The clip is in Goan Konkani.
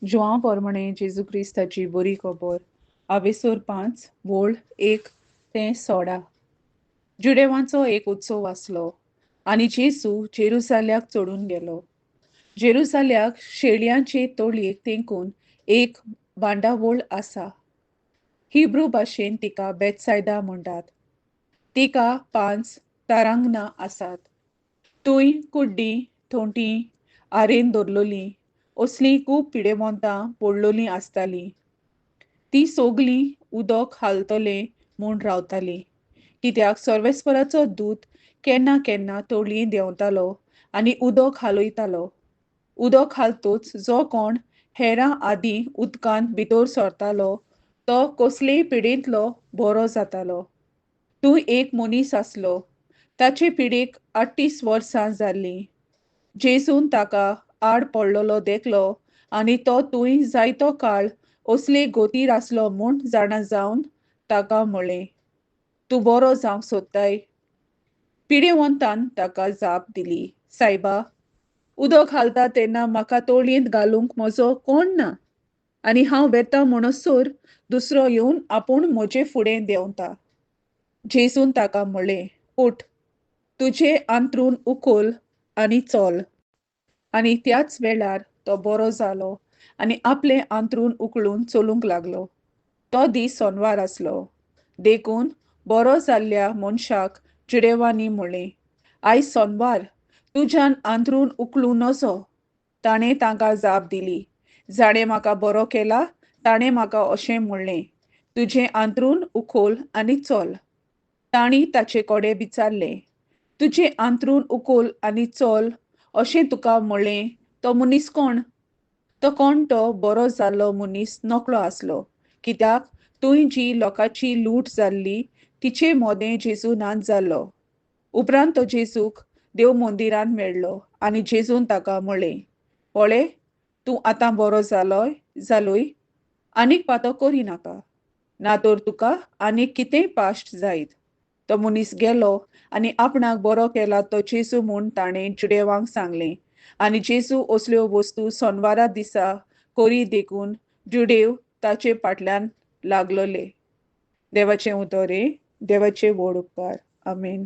जुआंव पोरमणें जेजू क्रिस्ताची बरी खबर आवेसोर 5 वोळ 1 ते 16. जुदेवांचो एक उत्सव आसलो आनी जेजू जेरुजाल्याक चडून गेलो. जेरुजाल्याक शेळयांचे तळयेक तेंकून एक बांदावळ आसा. हिब्रू भाशेन तिका बेतसायदा म्हणटात. तिका 5 तारांगणां आसात. थंय कुड्डीं, थोंटी, आरेन दवरलेलीं असलीं खूब पिडेवंतां पडलेलीं आसतालीं. तीं सगलीं उदक हालतलें म्हूण रावतालीं, कित्याक सर्वेस्पराचो दूत केन्ना केन्ना तळयेंत देंवतालो आनी उदक हालयतालो. उदक हालतूच जो कोण हेरां आदीं उदकांत भितर सरतालो तो कसलेय पिडेंतलो बरो जातालो. थंय एक मनीस आसलो, ताचे पिडेक 38 वर्सां जाल्लीं. जेजून ताका आड पडलेलो देखलो आनी तो थंय जायतो काळ असले गोतीर आसलो म्हूण जाणा जावन ताका म्हळें, तूं बरो जावंक सोदताय? पिडेवंतान ताका जाप दिली, सायबा, उदक घालता तेन्ना म्हाका तळयेंत घालूंक म्हजो कोण ना आनी हांव वेता म्हणसर दुसरो येवन आपूण म्हजे फुडें देंवता. जेजून ताका म्हळें, उठ, तुजें अंथरूण उखल आनी चल. आनी त्याच वेळार तो बरो जालो आनी आपलें अंथरूण उखलून चलूंक लागलो. तो दीस सोनवार आसलो. देखून बरो जाल्ल्या मनशाक जुदेवांनी म्हळें, आयज सोनवार, तुज्यान अंथरूण उखलूं नजो. ताणें तांकां जाप दिली, जाणें म्हाका बरो केला ताणें म्हाका अशें म्हणलें, तुजें अंथरूण उखल आनी चल. तांणी ताचे कडेन विचारलें, तुजें अंथरूण उखल आनी चल अशें तुका म्हणलें तो मनीस कोण? तो कोण तो बरो जाल्लो मनीस नकळो आसलो, कित्याक थंय जी लोकांची लूट जाल्ली तिचे मोदें जेजू नाच जाल्लो. उपरांत तो जेजूक देव मंदिरांत मेळ्ळो आनी जेजून ताका म्हळें, पळय, तूं आतां बरो जालोय, आनीक पातो करिनाका, ना तर तुका आनीक कितेंय पाश्ट जायत. तो मनीस गेलो आनी आपणाक बरो केला तो जेजू म्हूण ताणें जुदेवांक सांगलें. आनी जेजू असल्यो वस्तू सोनवारा दिसा करी देखून जुदेव ताचे फाटल्यान लागलोले. देवाचें उतर हें, देवाचे व्हड उपकार. आमेन.